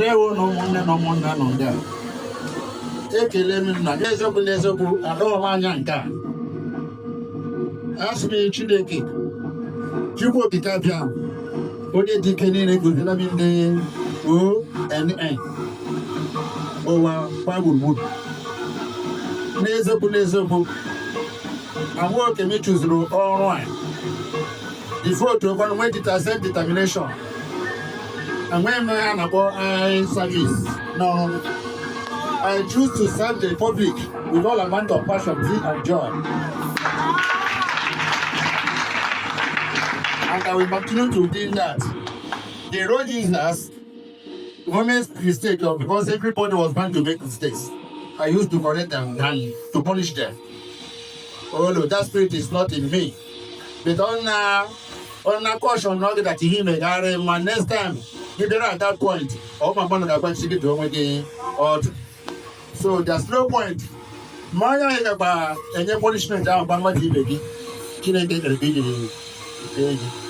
Ndewo na ụmụnne na ụmụnna nọ ndị a. Ekele m nna n'eziokwu n'eziokwu, adọghị m anya nke a. Asị m Chineke Chukwu Okike Abịama, onye dị ike niile, gọziela m ndị ONN ụwa gba gburugburu. N'eziokwu n'eziokwu, ahụ oke m chụzuru ọrụ a devote okwanụ nwee self determination. Enweghị m a na-akpọ eye service n'ọrụ. I choose to serve the public with all amount of passion, zeal and joy, and I will continue to do that. The road users women's mistake, because everybody was bound to make mistakes. I used to correct them and to punish them. Oh no, that spirit is not in me. But on a caution, not that he may carry my next time. He better at that point. Oh, my man, I see it ọdụ. So there's no point. Ma onye ahụ gakwa enye punishment ahụ gba mmadụ ibe gị. Chineke kere gị ijiri kee gị.